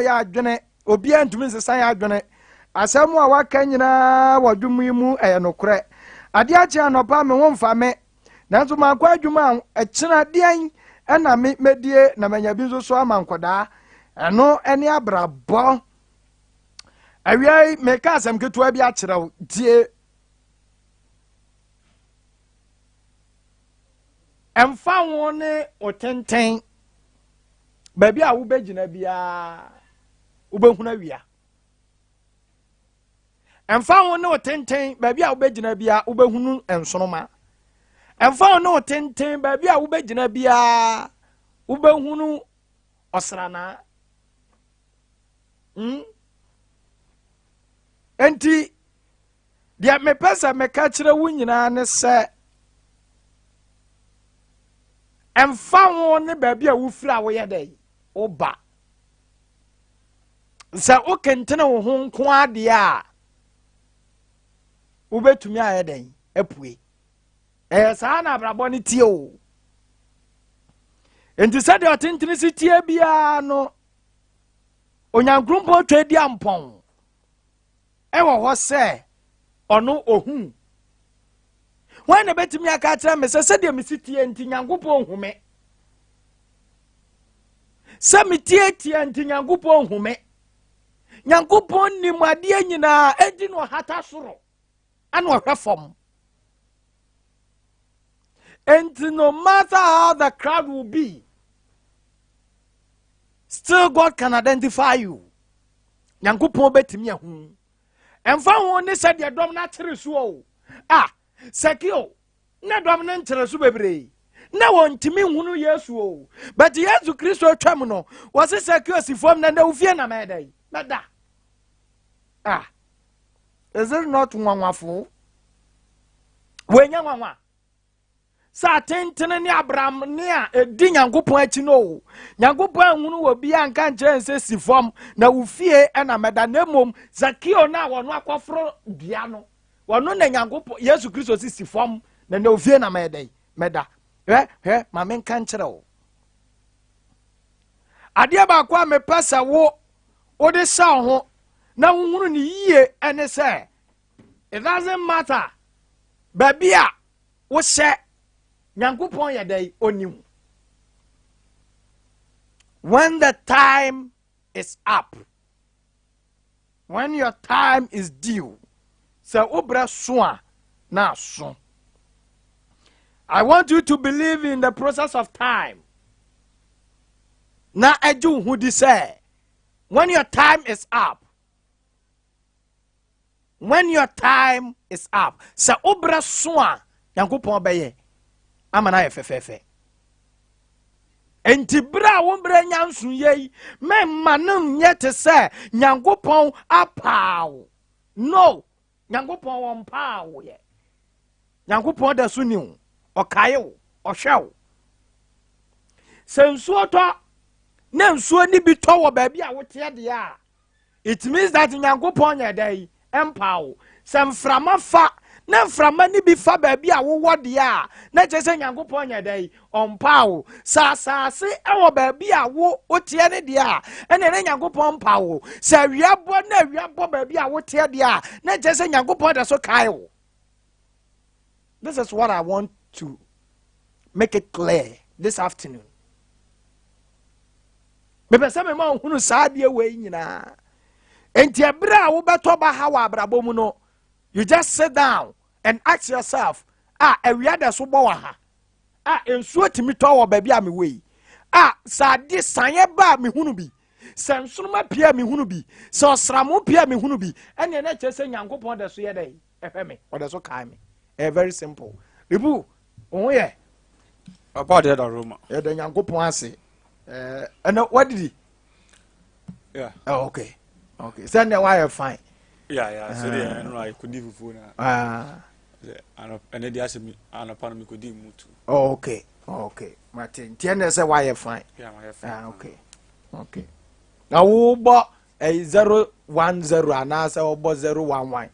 Yɛ adwene, obiara ntumi nsesa yɛ adwene. Asɛm a waka nyinaa wɔ dwom yi mu ɛyɛ nokorɛ. Adeɛ akye anɔpa me ho mfa me, nanso mankɔ adwuma a ɛkyena deɛn ɛna me mɛdie na manya bi nso so ama nkɔdaa. Ɛno ɛne abrabɔ. Awia yi meka asɛm ketewa bi akyerɛ wo, tie. Ɛmfa ho ne wo tenten, baabi a wobɛgyina biara wobɛhunu awia. Ɛmfa ho ne wo tenten, baabi a wobɛgyina biara wobɛhunu nsoroma. Ɛmfa ho ne wo tenten, baabi a wobɛgyina biara wobɛhunu ɔsranaa. Enti deɛ mepɛ sɛ meka kyerɛ wo nyinaa ne sɛ ɛmfa ho ne baabi a wofiri a woyɛ dɛ woba sɛ wokentene wo ho nko adeɛ a wobɛtumi ayɛ dɛn apue. Ɛyɛ saa na abrabɔ no tie o. Enti sɛdeɛ ɔtentene si tie biara no, Onyankopɔn twa di ampɔn ɛwɔ hɔ sɛ ɔno ohu. Wɔn na bɛtumi aka akyerɛ me sɛ sɛdeɛ mesi tie nti Nyankopɔn hu me. Sɛ metietie nti Nyankopɔn hu me. Nyankopɔn nim adeɛ nyinaa, enti na ɔhata soro ɛna ɔhwɛ fam. Enti no matter how the crowd will be, still God can identify you. Nyankopɔn bɛtumi ahu. Ɛmfa ho ne sɛdeɛ dɔm no akyere so o. Ah, Sakeo, na dɔm no nkyere so bebree. Na wɔntumi nhunu Yesu o. But Yesu Kristo atwam no, wɔse Sakeo si fam na na ofie na mɛda yi. Mɛda. Ah, is it not nwanwafo? Wɔanya nwanwa. Sɛ atentene ne abramne a ɛdi Nyankopɔn akyi no o. Nyankopɔn anhunu wɔ bi anka nkyerɛ nsɛ si fam na wo fie ɛna mɛda, na mmom Zakeo no a wɔno akɔforo dua no, wɔno na Nyankopɔn Yesu Kristo si si fam na na ofie na mɛda yi mɛda. Hwɛ hwɛ, ma menka nkyerɛ wo. Adeɛ baako a mepɛ sɛ wo wode hyɛ wo ho na wohunu ne yie ɛne sɛ it doesn't matter baabi a wohyɛ, Nyankopɔn yɛ dɛ onim. When the time is up, when your time is due, sɛ wobrɛ so a na aso. I want you to believe in the process of time. Na ɛgye wo ho di sɛ when your time is up, when your time is up, sɛ wobrɛ so a Nyankopɔn bɛyɛ ama no ayɛ fɛfɛɛfɛ. Enti berɛ a wo berɛ nya nsoyɛ yi, mɛmma no nyɛ te sɛ Nyankopɔn apaa wo. No, Nyankopɔn wɔmpaa wo yɛ. Nyankopɔn da so ni wo, ɔkae wo, ɔhwɛ wo. Sɛ nsuo tɔ na nsuo ni bi tɔ wɔ baabi a woteɛ deɛ a, it means that Nyankopɔn nyɛ dɛ yi ɛmpa wo. Sɛ mframa fa na mframa ni bi fa baabi a wowɔ deɛ a, na kyerɛ sɛ Nyankopɔn nyɛ dɛ yi ɔmpa wo. Sɛ asase ɛwɔ baabi a wo woteɛ ne deɛ a, ɛna ne Nyankopɔn mpa wo. Sɛ awia bɔ na awia bɔ baabi a woteɛ deɛ a, na kyerɛ sɛ Nyankopɔn da so kae wo. This is what I want to make it clear this afternoon. Mepɛ sɛ mema ohunu saa adeɛ wei nyinaa. Enti ɛberɛ a wobɛtɔ ba ha wɔ abrabɔ mu no, you just sit down and ask yourself, a awia da so bɔ wɔ ha, a nsuo tumi tɔ wɔ baabi a mewɔ yi, a sɛ ade saeɛ ba a mehunu bi, sɛ nsoroma pie a mehunu bi, sɛ ɔsramo pie a mehunu bi, ɛneɛ na kyerɛ sɛ Nyankopɔn da so yɛ dɛ ɛhwɛ me, ɔda so kae me. Ɛyɛ very simple. Ibu, wo ho yɛ? Ɔba deɛ da Roma. Yɛda Nyankopɔn ase. Ɛnɛ wadidi? Yeah. Oh, okay. Okay. Sɛ nea wayɛ fine. Yeah, yeah. So deɛ ɛno a yɛkɔdi fufuo na. Ɛnɛ deɛ asɛ mi anɔpa no mekɔdi mutu. Oh, okay. Okay. Mate. Nti ɛnɛ sɛ wayɛ fine. Yeah, wayɛ fine. Ah, okay. Okay. Na wobɔ ɛyi 010 anaasɛ wobɔ 011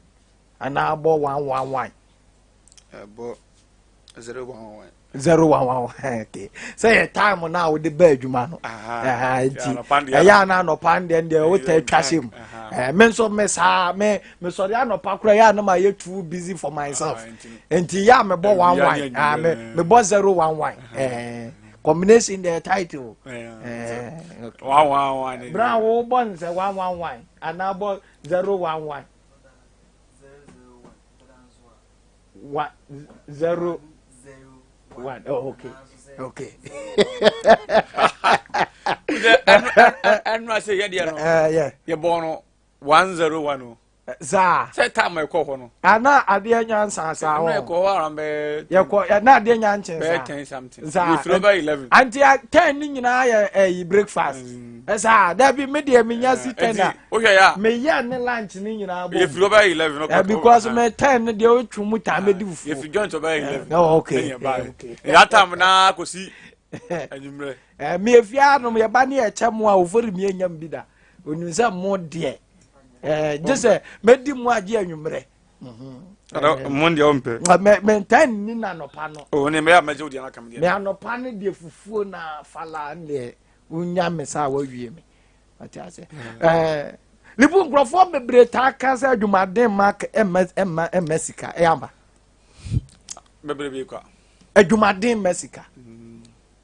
anaa bɔ 111? Ɛbɔ 011. 011, okay. Sɛ yɛ time no a wode ba adwuma no, nti ɛyɛ ana anɔpa no deɛ deɛ wotɛ atwa hyɛ mu. Me nso me saa me mesɔre anɔpa koraa, yɛ a na mayɛ too busy for myself, nti yɛ a mebɔ 11, mebɔ 011 combination deɛ title bra wo bɔ no sɛ 111 anaa bɔ 011 1 0 1. Oh, okay. Ɛnu ase yɛ deɛ no yɛ bɔ no 101 o. Saa. Sɛ time ɛkɔ hɔ no. Ana adeɛ nya nsa saa hɔ. Ɛnu ɛkɔ hɔ around bɛɛ. Yɛkɔ na adeɛ nya nkyɛn saa. Bɛɛ 10 something. Saa yɛfiri over 11. Anti 10 ni nyinaa yɛ ɛyi breakfast. Ɛsaa dabi mi deɛ mi nya si 10 a. O hwɛ ya. Mi yɛ ne lunch ni nyinaa bɔ. Yɛfiri over 11. Ɛ because mi 10 ni deɛ o tu mu taa mi di fufuo. Yɛfiri joint over 11. Oh, okay. Okay. That time na kò si enyimrɛ. Ɛ mi efi anom yɛ ba ne yɛ kyɛ mu a ofori mi enyam bi da onim sɛ mo deɛ ɛɛ gye sɛ mɛdi mu agye anwummerɛ. Mo deɛ ɔmpɛ. Mɛ mɛ ntaa nni na anɔpa no. O ne mɛ a mɛgye o deɛ n'aka mi deɛ. Mɛ anɔpa no deɛ fufuo na fala deɛ wonya me sa wawie me ɔte ase. Ɛɛ lipu nkurɔfoɔ bebree taa ka sɛ adwumaden ma ɛmɛ ɛmɛ ɛmɛ sika ɛyɛ aba. Bebree bi kwa. Adwumaden ma sika.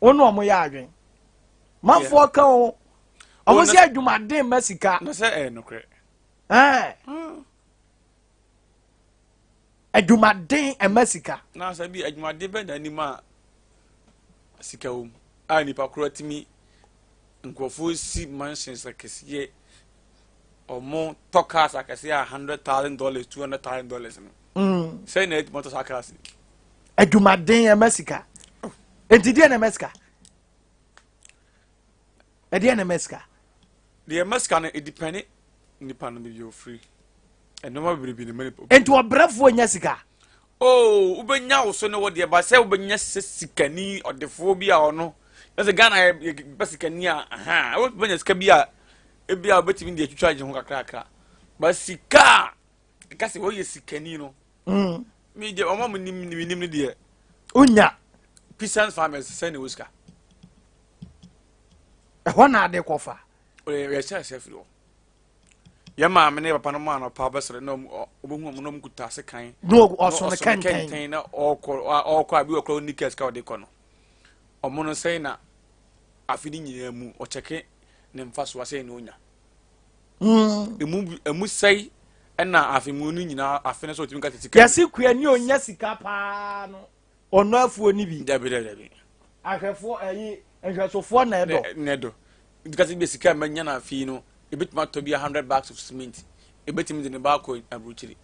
Wɔn na wɔn yɛ adwen. Manfoɔ ka o. Ɔmo sɛ adwumaden ma sika. Na sɛ ɛyɛ nokorɛ. Ɛɛ. Adwumaden ɛma sika. Na sɛ bi adwumaden bɛ na anim a sika wɔ mu a nipa korɔ tumi nkurɔfoɔ si mansions akɛseɛ, ɔmo tɔ cars akɛseɛ a $100,000, $200,000 no. Sɛ na ɛtumi ɔtɔ saa cars. Adwumaden ɛma sika. Enti deɛ na ɛma sika? Ɛdeɛ na ɛma sika? Deɛ ɛma sika no edipɛne nipa no baabi a ofiri. Nneɛma bebree na ɛma nipa. Enti ɔbrɛfoɔ nya sika? Oh, wobɛnya wo so ne wo deɛ ba sɛ wobɛnya sɛ sikani ɔdefoɔ bi a ɔno na sɛ Ghana yɛ bɛ sikani a aha wobɛnya sika bi a ebi a wobɛtumi de atwitwa agye ho kakrakra ba sika a ɛka sɛ wɔyɛ sikani no. Mi deɛ ɔmo a mo nim mi nim no deɛ. Onya. Peasant farmers sɛ na ɛwɔ sika. Ɛhɔ na ade kɔfa. Yɛhyɛ ahyɛ firi hɔ. Yɛ maame ne papa no mu anɔpa bɛsɔre na ɔbɛhu ɔmo na ɔmo kuta ase kan. Na ɔso ne kɛntɛn. Na ɔkɔ ɔkɔ a bi wɔ kora ɔni kɛse ka ɔde kɔ no. Ɔmo no sɛn na afe ne nyinaa mu ɔkyɛke ne mfa so asɛn na onya. Emu sɛe ɛna afe mu no nyinaa afe no sɛ ɔtumi ka sika. Yɛsi kua ni onya sika paa no ɔno afuo ni bi. Dabi dabi dabi. Ahwɛfoɔ ɛyi nhwɛsofoɔ na ɛdɔ. Na ɛdɔ. Nti bi sika mɛnya na afe no ebetumi atɔ bi 100 bags of cement ebetumi de ne ba akɔ aburukyiri.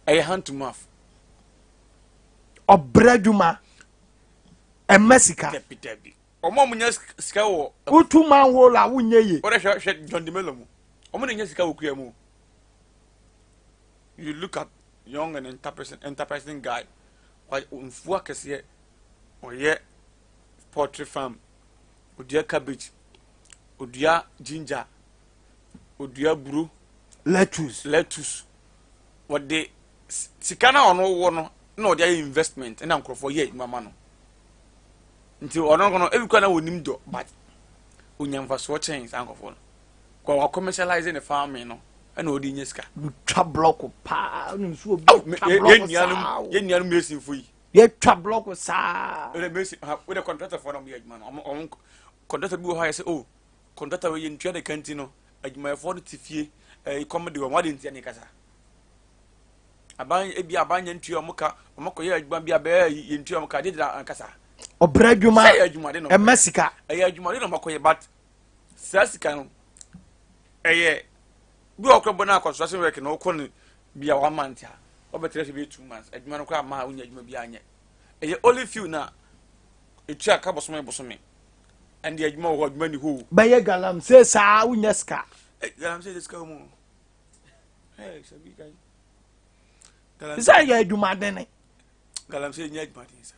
Ɛyɛ hand to mouth. Ɔbrɛ adwuma ɛmɛ sika. Dabi dabi. Ɔmo a mo nya sika wɔ. Wotu manhole a wonyɛ yie. Wɔde hwɛ hwɛ John Dumelo mu. Ɔmo na nya sika wɔ kuya mu. You look at young and enterprising enterprising guy. Wa nfuo akɛseɛ ɔyɛ poultry farm, odua cabbage, odua ginger, odua buro. Lettuce. Lettuce. Wɔde sika na ɔno wɔ no na ɔde ayɛ investment na nkurɔfoɔ yɛ adwuma ma no. Nti ɔno no ebi kora na wɔnim dɔ but onya mfasoɔ kyɛn saa nkurɔfoɔ no. Kɔ wa commercialize ne farming no ɛna ɔde nya sika. Twa block paa ne nsuo bi twa block saa. Yɛn nuanom masonfo yi. Yɛtwa block saa. Wode mason ha wode contractor foɔ na ɔmo yɛ adwuma no ɔmo ɔmo contractor bi wɔ hɔ a yɛ sɛ oh contractor wei yɛ ntua ne ka nti no adwumayɛfoɔ no te fie ɛɛ kɔm de wɔn ade ntia ne kasa. Aban ebi aban yɛ ntua ɔmo ka ɔmo kɔ yɛ adwuma bi abɛɛ yɛ ntua ɔmo ka ade gyina ankasa. Ɔbrɛ adwuma sɛ ɛyɛ adwuma de na ɛmɛ sika. Ɛyɛ adwuma de na ɔmo akɔ yɛ but saa sika no ɛyɛ bi wɔ kora bɔ na construction work na ɔkɔ no bi a 1 month a ɔbɛtena so bi 2 months adwuma no kora ama a wonya adwuma bi anyɛ. Ɛyɛ only few na etua ka bosome bosome ɛnde adwuma wɔ hɔ adwuma ni hɔ o. Bɛyɛ galamsey saa wonya sika. Ɛ galamsey de sika wɔ mu ɛ sɛbi kan. Sɛ yɛ adwumaden. Galamsey nyɛ adwumaden saa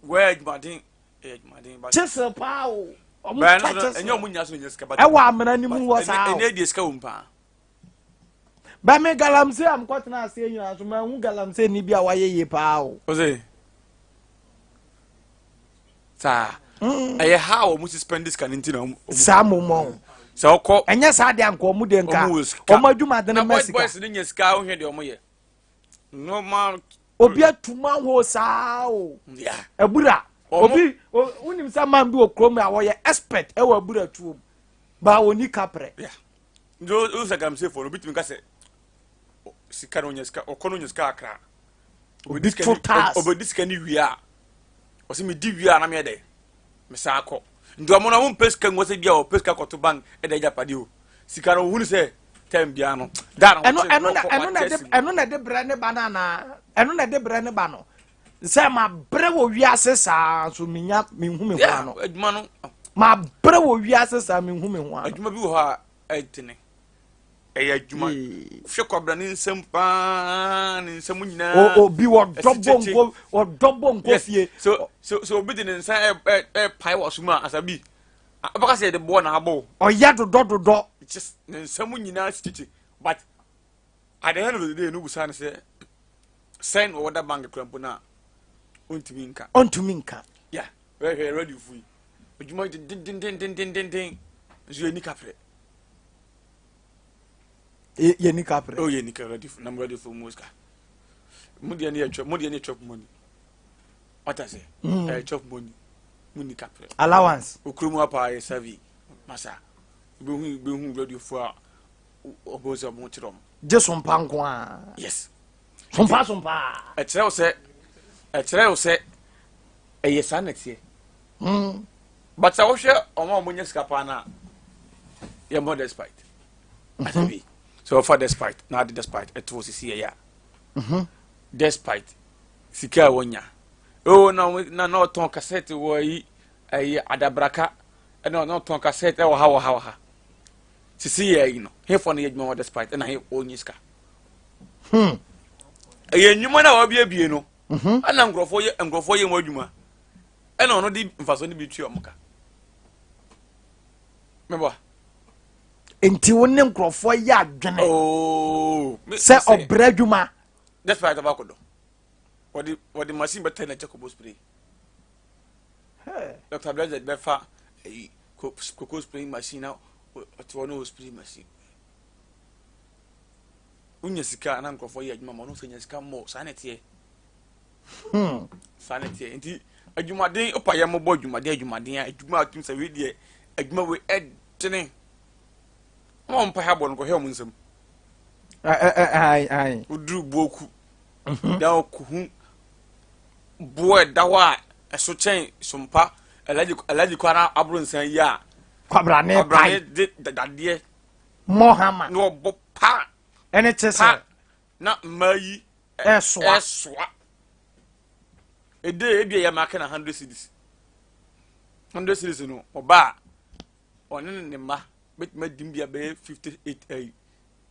wɔyɛ adwumaden ɛyɛ adwumaden ba. Kyesɛ paa o. Ɔmo twa kyesɛ. Ɛnyɛ ɔmo nya so nyɛ sika ba. Ɛwɔ amena ne mu wɔ saa o. Ɛnɛ deɛ sika wɔ mu paa. Bɛmi galamsey a mkɔtena aseɛ nyinaa so mahu galamsey ni bi a wayɛ yie paa o. Ɔsɛ. Saa ɛyɛ ha a wɔn si spend sika ne nti na wɔn. Saa mo mɔ. Sɛ ɔkɔ. Ɛnyɛ saa deɛ anka wɔn deɛ nka wɔn adwuma de ne mɛ sika. Na boys boys ne nya sika ahohwɛ deɛ wɔn yɛ. Normal. Obi atuma ho saa o. Abura obi wonim sɛ man bi wɔ kurom a wɔyɛ expert ɛwɔ abura tuo mu baa wɔni kaprɛ. Nti o sɛ galamsey fo no obi tumi ka sɛ sika no onya sika ɔkɔ no onya sika akra. Obi to taas. Obedi sika ni wie a ɔsɛ mi di wie a na mi yɛ dɛ mi san akɔ. Nti ɔmo na ɔmo mpɛ sika ngu sɛ bi a ɔpɛ sika kɔto bank ɛda agyapadeɛ o sika no ohun sɛ tɛm biara no daa na ɛno ɛno na ɛno na ɛde ɛno na ɛde brɛ ne ba no anaa ɛno na ɛde brɛ ne ba no sɛ ma brɛ wɔ wiase saa nso menya menhu me ho ano adwuma no ma brɛ wɔ wiase saa menhu me ho ano adwuma bi wɔ hɔ a ɛdene ɛyɛ adwuma hwɛ kwabra ne nsɛm paa ne nsɛm nyinaa obi wɔdɔ bonko wɔdɔ bonko fie so so so obi de ne nsa ɛ ɛ ɛpae wɔ so mu a asabi wobɛka sɛ yɛde boɔ na abɔ o ɔyɛ dodɔ dodɔ just ne nsɛm nyinaa si kyekye but at the end of the day no busa no sɛ sɛn na ɔwɔ da bank kura mpo no a ɔntumi nka ɔntumi nka yeah hwɛ radio fo yi adwuma dendendendendenden nso yɛni kaprɛ yɛni kaprɛ oh yɛni kaprɛ radio fo nam radio fo mu sika mo deɛ ne yɛ twɛ mo deɛ ne yɛ twɛ money wata sɛ ɛyɛ chop money mu ni kaprɛ allowance okuro mu apa ayɛ survey masa behu behu radio fo a ɔbɛn sɛ ɔmo kyerɛ ɔmo gye sompa nko a yes sompa sompa ɛkyerɛ wo sɛ ɛkyerɛ wo sɛ ɛyɛ saa na ɛteɛ but sɛ wohwɛ ɔmo a ɔmo nya sika paa na yɛ mɔ despite asɛ bi sɛ wɔfa despite na ade despite ɛto sisi yɛ yɛ a despite sika a wɔnya oh na na na ɔtɔn cassette wɔ ayi ɛyɛ adabraka ɛna na ɔtɔn cassette ɛwɔ ha wɔ ha wɔ ha sisi yɛ ayi no hefo no yɛ adwuma wɔ despite ɛna he ɔnyi sika ɛyɛ nnwuma no a wabiebie no ɛna nkurɔfoɔ yɛ nkurɔfoɔ yɛ mu adwuma ɛna ɔno de mfaso no bi tua ɔmo ka mɛbɔ nti wo ne nkurɔfoɔ yɛ adwene ooo sɛ ɔbrɛ adwuma despite ɔba do wɔde wɔde machine bɛtɛ na kyɛ kɔbɔ spray Dr Blessed bɛfa ɛyi cocoa spraying machine na ɔte hɔ na ɔwɔ spray machine wonya sika na nkurɔfoɔ yɛ adwuma ma ɔno sɛ nya sika mmɔ saa na ɛteɛ saa na ɛteɛ nti adwumaden wopa yɛ mɔbɔ adwumaden adwumaden a adwuma atum sɛ wei deɛ adwuma wei ɛdene ma ɔmpa ha bɔ no kɔhwɛ ɔmo nsam woduru buoku da ɔkohu boɔ ɛda hɔ a ɛso kyɛn sompa alagye alagye kwan aboro nsan yi a kwabrane kwabrane pae de dadeɛ mɔhama na ɔbɔ pa ɛne kye pa sɛ na mmaa yi ɛsoa ɛsoa ede ebi yɛ maka na 100 cedis 100 cedis no ɔba a ɔne ne mma bɛtumi adi bi a bɛyɛ 58 ɛyi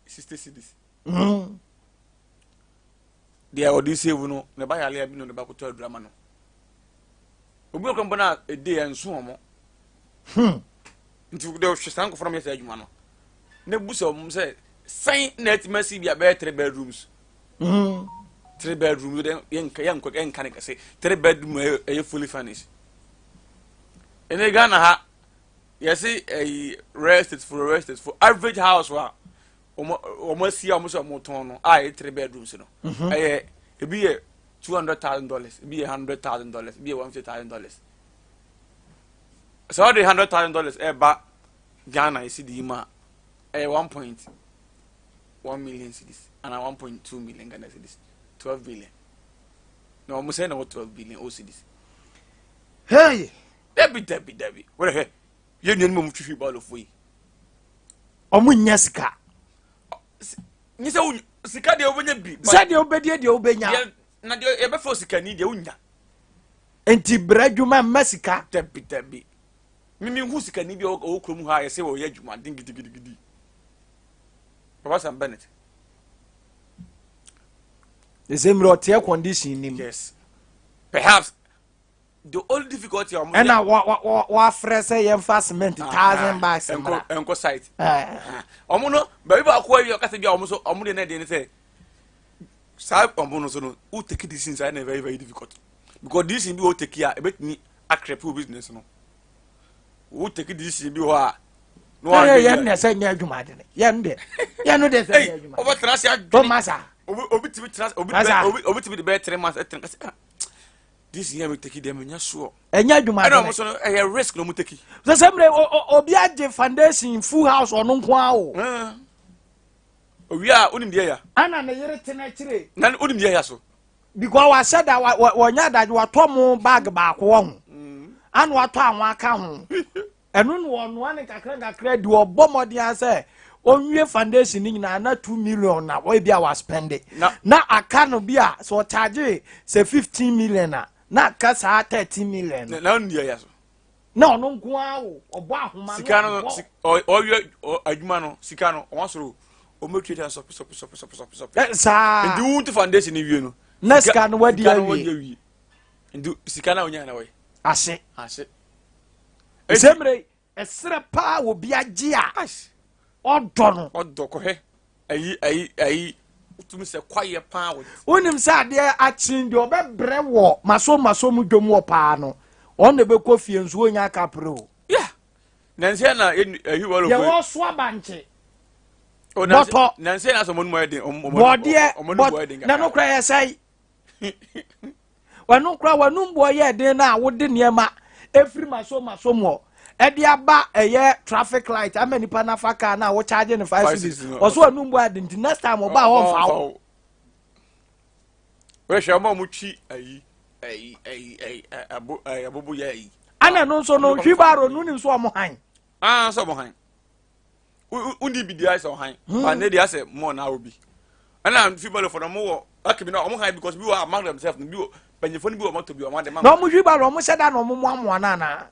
60 cedis Deɛ ɔde save no ne ba yale bi na ɔde ba kɔtɔ aduro ama no obi wɔ kɔmpɔ na ede yɛ nso wɔn nti de ɔhwɛ saa nkɔfɔ na ɔmo yɛ saa adwuma no na ebu sɛ ɔmo sɛ sɛn na ɛtumi asi bi a bɛyɛ three bedrooms three bedrooms de yɛnka yɛnkɔ yɛnka ne kɛse three bedroom ɛyɛ ɛyɛ fully furnished. Ɛnɛ Ghana ha yɛsi ɛyi real estate for average house wa wɔn wɔn asi a wɔn sɛ wɔn tɔn no a ɛyɛ three bedrooms no ɛyɛ ebi yɛ $200,000, ebi yɛ $100,000, ebi yɛ $150,000. Sɛ ɔde $100,000 ɛba Ghana esi di yi mu a ɛyɛ 1.1 million cedis ana 1.2 million Ghana cedis, 12 billion. Na wɔn sɛ na wɔ 12 billion o cedis. Hey. Dabi dabi dabi, wɔrɛ hwɛ yɛn nuanom a wɔn twihwi bɔɔlofo yi. Ɔmo nya sika. Nye sɛ wo sika deɛ wobɛnya bi but sɛdeɛ wobɛdie deɛ wobɛnya. Na deɛ yɛbɛfɛ sikani deɛ wonya. Nti brɛ adwuma mma sika. Dabi dabi, mimi hu sikani bi a ɔwɔ kurom ha a yɛsɛ wɔyɛ adwumaden gidigidigidi, Papa Sam Bennett. Ɛsɛ mmerɛ ɔteɛ condition nim. Yes, perhaps the only difficulty a wɔn ɛna wafrɛ sɛ yɛmfa cement 1,000 bags ɛnkɔ mmra. Ɛnkɔ site. Eh, ɔmo no baabi baako a ɔkasa bi a ɔmo so ɔmo de ne deɛ ne sɛ saa ɔmo no so no wo take decision saa na very very difficult because decision bi wo take a ebetumi Akrɛpe business no. Wo take decision bi hɔ a. No one yɛ yɛn na sɛ nyɛ adwuma de yɛn de yɛn no de sɛ nyɛ adwuma. Obi tena ase adwene. O ma sa. Obi obi tumi tena obi bɛ obi obi tumi de bɛyɛ 3 months ɛtena kasi, ah, this year mi take deɛ mi nya soɔ. Ɛnyɛ adwuma de. Ɛna ɔmo so no ɛyɛ risk na ɔmo take. Sɛ sɛ mmerɛ obi agye foundation full house ɔno nko ara o. Owi a onim deɛ ya. Ɛna ne yere tena akyire. Na onim deɛ ya so. Because wahyɛ da wɔnyɛ adagye watɔ mo bag baako wɔ ho. Ana watɔ àwọn aka ho. Ɛno na ɔnoa ne nkakra nkakra di ɔbɔ mmɔden sɛ ɔnwie foundation no nyinaa na 2 million na ebi a waspend na aka no bi a sɛ ɔkyagye sɛ 15 million a, na aka saa 13 million. Na ɔno deɛ ya so. Na ɔno nko ara wo ɔbɔ ahoma no. Sika no ɔyɛ adwuma no, sika no ɔwɔ soro ɔmo etua ta sɔpi sɔpi sɔpi sɔpi sɔpi sɔpi. Saa. Nti wo nti foundation ni wie no. Na sika no wadi awie. Nti sika na onya na wɔyɛ. Ase. Ase. Sɛmire ɛsrɛ paa obi agye a ɔdɔ no. Ɔdɔ kɔhɛ ayi ayi ayi tumi sɛ kwayɛ paa wɔ. Wonim sɛ adeɛ akyen deɛ ɔbɛbrɛ wɔ maso maso mu dwom wɔ paa no, ɔn na ɛbɛkɔ fie nso ɔnya kapere o. Yeah, nansi na ɛyi wɔlɔ. Deɛ wɔso abankye bɔtɔ. Nansi na sɛ ɔmo numu ayɛ den. Bɔdeɛ bɔ na no kora yɛ sɛe wɔno kora wɔnum boɔ yɛ den na wode nneɛma efiri maso maso mu ɛde aba ɛyɛ traffic light ama nipa nafa car na wo charge ne 5 cedis, ɔso wɔnum boɔ adi nti next time ɔba a ɔnfa wo. Wɔhwɛ ɔmo a ɔmo twi ayi ayi ayi ayi abo ayi abobo yɛ ayi. Ana no nso no wheelbarrow no nim so ɔmo han. Aa, sɛ ɔmo han wundi bi di ayɛ sɛ ɔhan ba ne de asɛ mɔ na obi ɛna wheelbarrow fɔ na ɔmo wɔ aki bi na ɔmo han because bi wɔ among themselves bi wɔ mpanyinfoɔ no bi wɔ ɔmo atɔ bi ɔmo ade ma. Na ɔmo wheelbarrow ɔmo hyɛ da na ɔmo moamoa no anaa?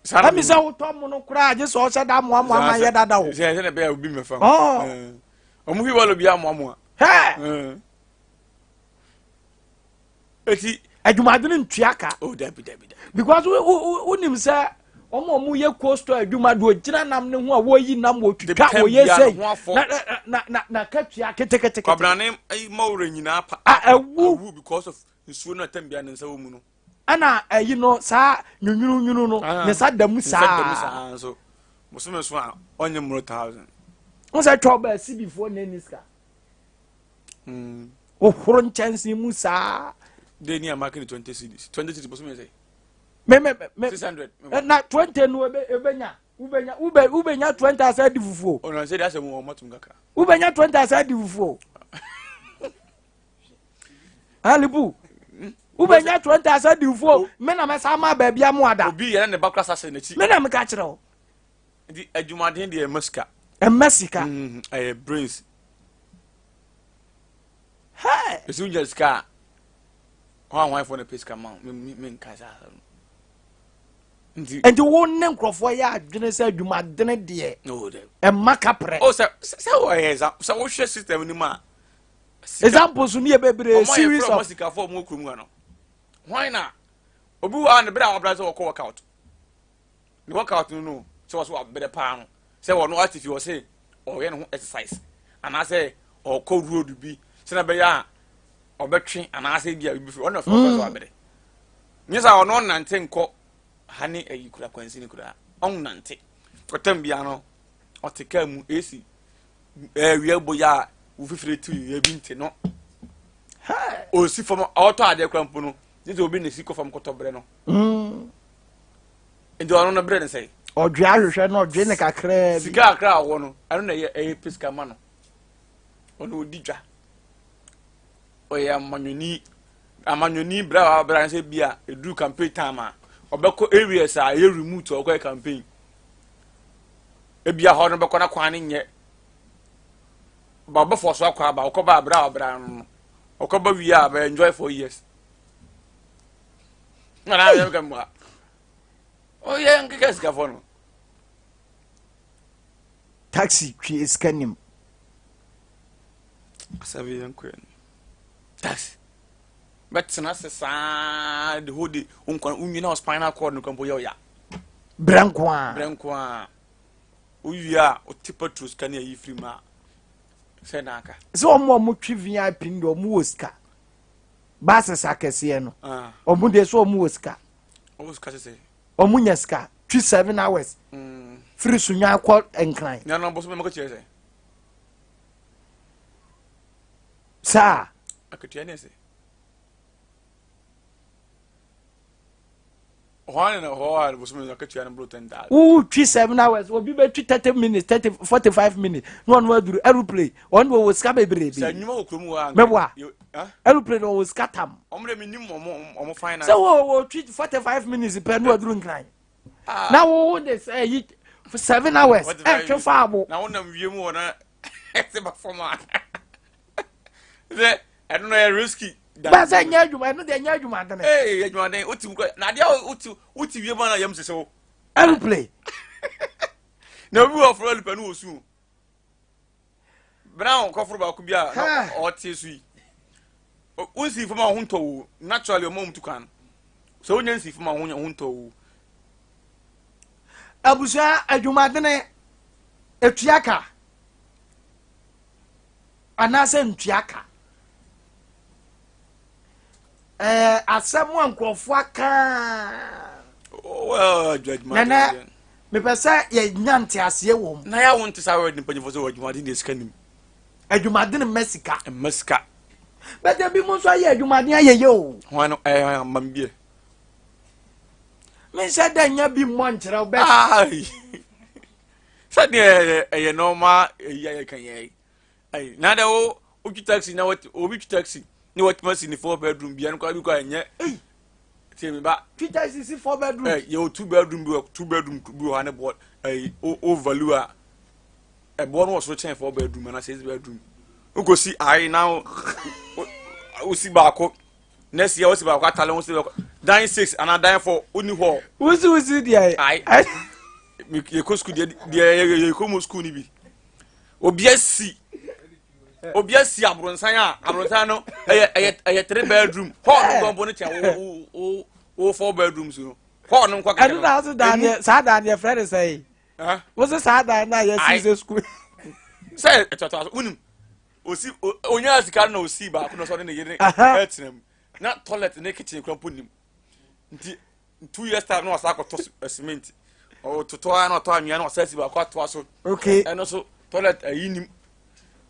Ɛmi sɛ wotɔ mo no koraa agye sɛ ɔhyɛ da moamoa ma yɛ dada o. Sɛ ɛsɛ na ɛbɛyɛ obi mɛfa ɔmo wheelbarrow bi amoamoa. Hɛ. Eti. Adwumadene ntua ka. Oh, dabi dabi dabi. Because wonim sɛ wɔn a wɔyɛ coastal adwuma de ogyina nam ne ho a wɔyi nam wɔtwitwa wɔyɛ sɛyi na na na na katua ketekete. Kwabrane mawura nyinaa pa. A ɛwu. Awu because of nsuo no atam bia ne nsa wɔ mu no. Ɛna ɛyi no saa nwunwunu no ne nsa da mu saa. Ne nsa da mu saa nso bosome so a ɔnyɛ mmoro 1,000. N sɛ twɛ ɔbaa sibifoɔ na ɛni sika. Wohoro nkyɛnse mu saa. De ni a market 20 cedis, 20 cedis bosome sɛ. Me me me. 600. Na 20 no ebe ebenya wobenya wobɛ wobenya 20 asa di fufuo. Ɔnà sɛ de asɛ mu ɔmo atum kakra. Wobenya 20 asa di fufuo. Alibu wobenya 20 asa di fufuo, me na mɛsa ama baabi amu ada. Obi yɛrɛ ne ba kura sa hyɛ n'akyi. Me na meka kyerɛ o. Nti adwumaden deɛ ɛma sika. Ɛma sika. Ɛyɛ brains. Hey. Esi wunya sika a wɔn a wɔn afɔ na pɛ sika ma wo me me nka saa asɛm no. Nti. Nti wo ne nkurɔfoɔ yɛ adwene sɛ adwumadene deɛ ɛma kaprɛ. O sɛ wɔyɛ sɛ wohwɛ system no mu a. Examples ni yɛ bebree series of. Ɔmo ayɛ fɛ ɔmo sikafoɔ ɔmo wɔ kurom ha no. Hwan na obi wɔ ha ne bere a wabra sɛ wɔkɔ workout ne workout no sɛ wɔsɛ wabrɛ paa no sɛ wɔn ate fi wɔsɛ ɔyɛ ne ho exercise anaasɛ ɔkɔ road bi sɛ na bɛyɛ a ɔbɛtwe anaasɛ bi a bi fi ɔno fɛ ɔkɔ sɛ wabrɛ nyɛ sɛ ɔno ɔnante nkɔ ha ne ayi kura kwansini kura ɔnante ɔtɛm bia no ɔte kaa mu esi ɛwia bɔ yɛ a wofifire tu yɛ bi nte no osi fam ɔtɔ adeɛ kura mpo no ne sɛ obi na esi kɔ fam kɔtɔ brɛ no nti ɔno no brɛ ne sɛ. Ɔdwe ahwehwɛ na ɔdwe ne kakraa bi. Sika kakra a ɔwɔ no ɛno na ɛyɛ ɛyɛ pɛ sika ma no. Ɔno ɔdi dwa, ɔyɛ amanyɔni amanyɔni brɛ a wabra sɛ bi a ɛduru campaign time a ɔbɛkɔ areas a ɛyɛ remote a ɔkɔyɛ campaign ebia hɔ no bɛkɔ na kwan no nyɛ ba ɔbɛfɔ so akɔ aba ɔkɔba abra a ɔbra no no ɔkɔba wie a bɛ enjoy 4 years na na yɛ bɛka mu a ɔyɛ nkeka sikafoɔ no. Taxi twe sika nim. Asɛm yɛ nkɔɛ no taxi bɛtena ase saa the whole day nkwa wonwi na spinal cord no krampo yɛ ɔya. Brɛ nko a. Brɛ nko a wowie a wote petrol sika ne ayi firi mu a sɛ na aka. Sɛ ɔmo a ɔmo twe VIP no deɛ ɔmo wɔ sika, buses akɛseɛ no ɔmo deɛ sɛ ɔmo wɔ sika. Ɔmo sika sese. Ɔmo nya sika twi 7 hours. Firi Sunya kɔ Nkran. Nyɛ no bosome mako kyerɛ sɛ. Saa. Akatua ne ɛsɛ. Hɔ na hɔ a bosome akatua no boro 10,000. Wo twi 7 hours, obi bɛ twi 30 minutes, 30, 45 minutes na ɔno aduru aeroplane. Ɔno de ɔwɔ sika bebree bi. Sɛ nnwuma wɔ kurom hɔ a. Mɛboa aeroplane ɔwɔ sika tam. Ɔmo de mi nim ɔmo finance. Sɛ wo twi 45 minutes pɛ na waduru Nkran. Ah. Na wo de sɛ yi 7 hours ɛtwe fa abo. Na wo nam wiem wɔ na ɛte ba fam a sɛ ɛno no yɛ risky. Bẹ́ẹ̀ sɛ nyɛ adwuma, ɛno deɛ nyɛ adwuma dene. Ee, adwuma den o ti mu kɔ na adeɛ a o ti wiem a na yam sese wo. Aeroplane. Na obi wɔ foro nipa no wɔ su brown kɔforo baako bi a na ɔte so yi, wonsi fam a ho ntɔ wo naturally. Ɔmo tu kan sɛ wonya nsi fam a ho ntɔ wo. Abusua, adwumadene etua ka anaasɛ ntua ka? Asɛm a nkurɔfoɔ aka. Well, adwuma Nana, mepɛ sɛ yɛnya nteaseɛ wɔ mu. Na yɛ wo nte saa wɔ mpanyinfoɔ sɛ wɔ adwumaden deɛ sika nim. Adwumadene mma sika. Mma sika. Bɛtɛ bi mu nso ayɛ adwumaden ayɛyɛ o. Hwan no ɛyɛ ama mi bie? Menhyɛ dɛ nya bi mmɔ nkyerɛ wo bɛ. Ai, sɛdeɛ ɛyɛ nɔɔma ɛyi ayɛ kan yɛ ayi na de wo wotwi taxi na wɔte obi twi taxi ne wɔtuma si ne four bedroom bia no kora bi kɔ ɛnyɛ tie mi ba. Twi taxi si four bedroom. Ɛ yɛ o two bedroom bi wɔ, two bedroom bi wɔ ha ne bɔ ɛyi o value a ɛboɔ no wɔ soro kyɛn four bedroom ana six bedroom. Nkosi ayi na o si baako next year, o si baako atale o si baako dan six ana dan four o ni hɔ. Wusi deɛ. Ayi, yɛ kɔ sukuu deɛ yɛ kɔ mu sukuu ni bi, obi asi aburonsan a aburonsan no ɛyɛ three bedroom, hall no gbɔngbɔn no kyɛn wo four bedrooms no, hall no nkɔ kɛkɛ. Ɛno na ase dan deɛ, saa dan deɛ frɛ ne sɛ yi wosi saa dan na yɛ si sɛ sukuu. Sɛ ɛtɔtɔ aso wunim osi onyaa sika no na osi baako na ɔsɔ ne ne yere ɛtena mu na toilet ne kitchen kura mpo nim, nti 2 years time na wasa akɔtɔ cement, ɔtotɔ a na ɔtɔ anwea na wasa asi baako atoa so. Ɛno so toilet ayi nim,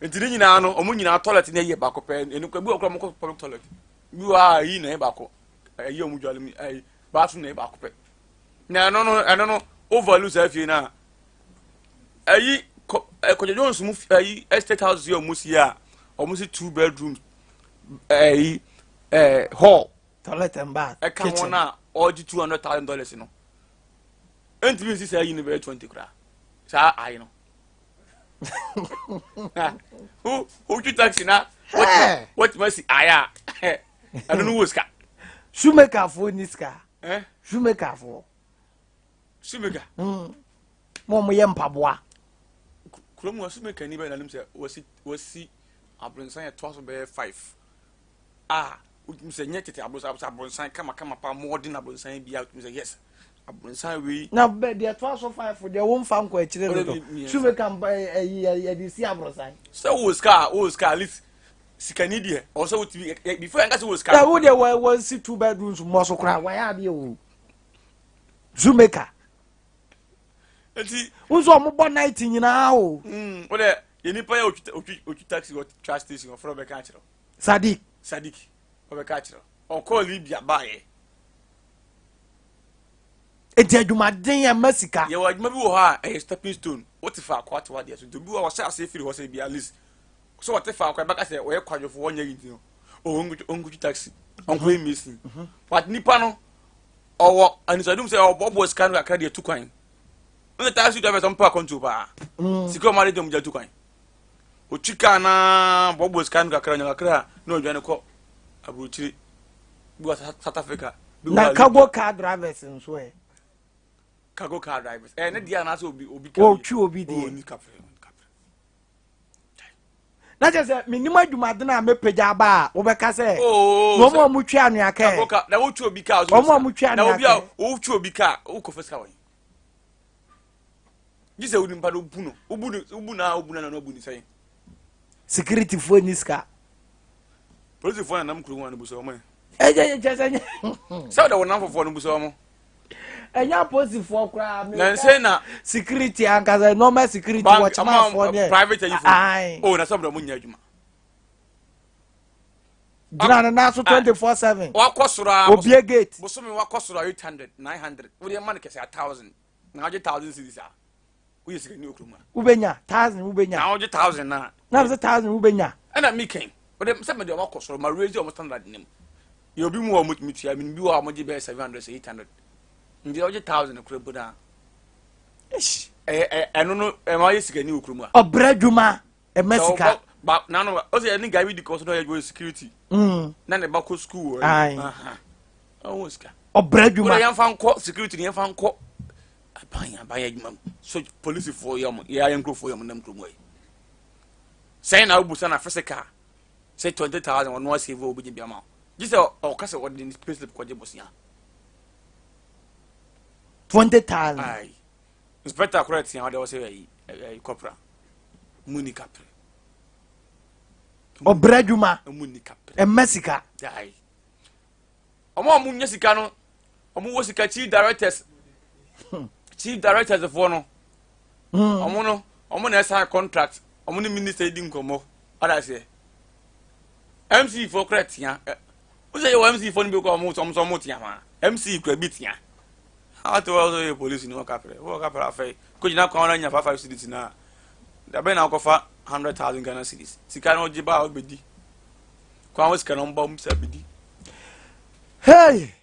nti ne nyinaa no ɔmo nyinaa toilet ne ɛyɛ baako pɛ. Ɛnu bi wɔ kora ɔmo kɔ public toilet bi wɔ a ayi na ɛyɛ baako, ɛyi ɔmo dwale mu ɛyi bathroom na ɛyɛ baako pɛ. Na ɛno no overlook saa fie na ɛyi kɔ ɛkɔjɔ Jones mu ɛyi estate house yi a ɔmo si a ɔmo si two bedrooms, ɛyi hall, toilet and bath. Ɛka ho na ɔgye $200,000 no, ɛntumi nsi saa yi no bɛyɛ 20 koraa saa ayi no. Wotwi taxi na wɔtumi asi ayɛ a, ɛno no wɔ sika. Shoemakerfoɔ ni sika? Shoemakerfoɔ. Shoemaker? Mo ɔmo yɛ mpaboa. Kurom wɔ shoemaker ni bɛyɛ nanim sɛ wɔsi abronsan yɛ toa so bɛyɛ five a wotumi sɛ nyɛ tete abronsan, abronsan kamakama pa, modern abronsan bi a wotumi sɛ yes, abronsan wei. Na bɛ deɛ toa so five deɛ, wɔn fa nkɔ akyire no do, shoemaker mpa ɛyi yɛde si abronsan. Sɛ wowɔ sika a, wowɔ sika at least, sikani deɛ ɔwɔ sɛ wotumi before yɛn ka sɛ wowɔ sika. Ɛ wo deɛ wɔ si two bedrooms mmɔ so koraa, wɔyɛ adeɛ o, shoemaker. Eti. Nso ɔmo bɔ night nyinaa o. O de yɛ nipa yɛ otwi taxi wɔ tra station, ɔfrɛ ɔbɛka akyerɛ. Sadiq. Sadiq ɔbɛka akyerɛ, ɔkɔɔ Libya baayɛ. Eti adwumaden yɛ mma sika. Yɛwɔ adwuma bi wɔ hɔ a ɛyɛ stepping stone. Wote faako ate wadeɛ so, nti obi wɔ hɔ ɔhyɛ aseɛ firi hɔ sɛ bi at least sɛ wɔte faako ɛbɛka sɛ ɔyɛ kwadwofo, wɔnyɛ yi nti no ɔnkotwi taxi, ɔnkɔyɛ mason, but nipa no ɔwɔ anisadum sɛ ɔbɔbɔ sika no kakra deɛ tu kwan. Ɔne taxi drivers ɔmpɛ akɔntuo paa, sika ɔmo ade deɛ ɔmo gya tu kwan. Otwi kaa naa bɔbɔ sika no kakra, ɔnya kakra na ɔdwane kɔ aburokyire bi wɔ South Africa bi wɔ Na Libya. Cargo car drivers nso ɛ? Cargo car drivers ne deɛ anaasɛ obi car? Wɔtwi obi deɛ. Oh, ni kapre, ni kapre. Na kyerɛ sɛ menim adwumaden a mɛpagya aba a wobɛka sɛ Oh, na ɔmo a motwi anwea cargo kɛ car na wotwi obi car so. Ɔmo a motwi na anwea obi a kɛ. wotwi obi car, wokɔfɛ sika wɔ gye sɛ wo nipa no wobu no, wobu no, wobu no a wobu no na wobu ne sɛn. Securityfoɔ ni sika? Polisifoɔ nanam kurom a no bu sɛ ɔmo ɛgyɛ kyerɛ sɛ nyɛ sɛ wode wo nam fofoɔ no bu sɛ ɔmo. Ɛnyɛ apolisifoɔ koraa. Na nsɛn na. Security ankasa normal security wɔkyemafoɔ ne. Private ayifo. Ayi. Oh na sɛ ɔmo nyɛ adwuma. Gyina ne nan so 24/7. Wakɔ soro a. Obie gate. Bosome wakɔ soro a 800 900 wode ɛma no kɛse a 1000 na wagye 1000 cedis a woyɛ sikani wɔ kurom a. Wobɛnya 1000 wobɛnya. Na wogye 1000 na. Na sɛ 1000 wobɛnya. Ɛna mi kɛn wode sɛ mede ɔmo akɔ soro ma raise ɔmo standard ne mu yɛ obi mu wɔ ɔmo tumi tua mi bi wɔ a ɔmo gye bɛyɛ 700 sɛ 800 nti wogye 1000 kura bu na ɛɛ ɛno no ɛma yɛ sikani wɔ kurom a. Ɔbrɛ adwuma. Ɛma sika. Ba nanu ɔsɛ ɛne guy bi di kɔ so na ɔyɛ adwuma security. Na ne ba kɔ school wɔ. Ayi. Ɔwɔ sika. Ɔbrɛ adwuma. Wọ́n yɛn fa nkɔ security ni yɛn fa nkɔ aban aban adwuma mu so polisifoɔ yɛ ɔmo yɛ ayɛ nkurɔfoɔ yɛ ɔmo nam kurom yi. Sɛn na abusa na physical sɛ 20,000 ɔno asave obi gye bi ama wo. Gye sɛ ɔka sɛ ɔde ne pay slip kɔgye bosia. 20,000. Ayi. Inspector kora tia ɔde ɔsɛ ɛyi ɛyi kɔpra. Mu ni kapre. Ɔbrɛ adwuma. Mu ni kapre. Ɛmɛ sika. Ayi. Ɔmo a ɔmo nya sika no, ɔmo wɔ sika chief directors. Chief directors foɔ no. Ɔmo no, ɔmo na ɛsan contract. Ɔmo ne minister di nkɔmɔ. Ɔda aseɛ. MC foɔ kora tia. Wosɛ yɛ wɔ MC foɔ no bi kɔ ɔmo ɔmo sɛ ɔmo tia ma. MC kora bi tia. Ate wɔ sɛ yɛ police ni wɔka pere. Wɔka pere afɛ. Ko gyina kwan na nya 5 cedis na. Dabe na akɔfa 100,000 Ghana cedis. Sika no gye ba a obedi. Kwan wɔ sika no mbɔ msa bedi. Hey!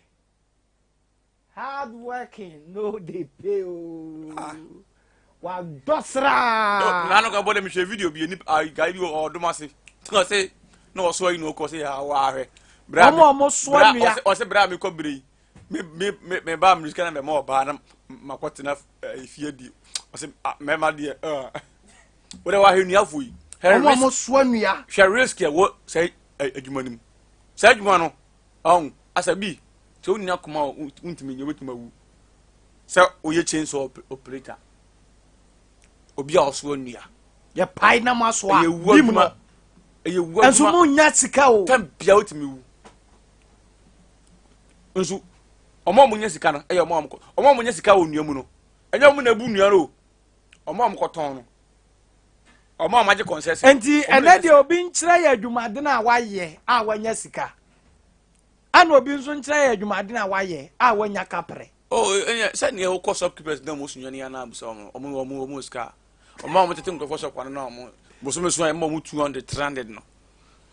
Hard working no dey pay o. Ah. Wa dɔsra. Na no ka bɔ dem hwɛ video bi ni guy bi ɔdom ase. Ɔse na ɔso ayi na ɔkɔ sɛ ya wa ahwɛ. Bra Ɔmo a ɔmo soa nnua. Ɔse bra me kɔ bere yi. Me me me me ba me sika na me ma ɔbaa na makɔtena efie di. Ɔse mɛma deɛ eh. Wo de wa hwɛ nnuafo yi. Ɔmo a ɔmo soa nnua. Hwɛ risk ɛwɔ sɛ adwuma no mu. Sɛ adwuma no ɔn asa bi sɛ wonni akoma a wontumi nyɛ wobɛtumi awu. Sɛ woyɛ chainsaw operator. Obi a ɔsoa nnua. Yɛ pae na mo asoa. Ɛyɛ wu adwuma. Ɛyɛ wu adwuma. Nso mo nya sika o. Tam bia wotumi wu. Nso ɔmo a ɔmo nya sika no ɛyɛ ɔmo a ɔmo kɔ ɔmo a ɔmo nya sika wɔ nnua mu no ɛnyɛ ɔmo na ebu nnua no o. Ɔmo a ɔmo kɔtɔn no. Ɔmo a ɔmo agye concession. Nti ɛnɛ deɛ obi nkyerɛ yɛ adwumaden a wayɛ a wanya sika. Ɛna obi nso nkyerɛ yɛ adwumaden a wayɛ a wanya kaprɛ. Oh, ɛnyɛ sɛ nea wokɔ shopkeepers na ɔmo sunya ne ana abusa ɔmo ɔmo ɔmo ɔmo sika. Ɔmo a ɔmo tete nkurɔfoɔ shop ano na ɔmo bosome so a ɛma ɔmo 200 300 no.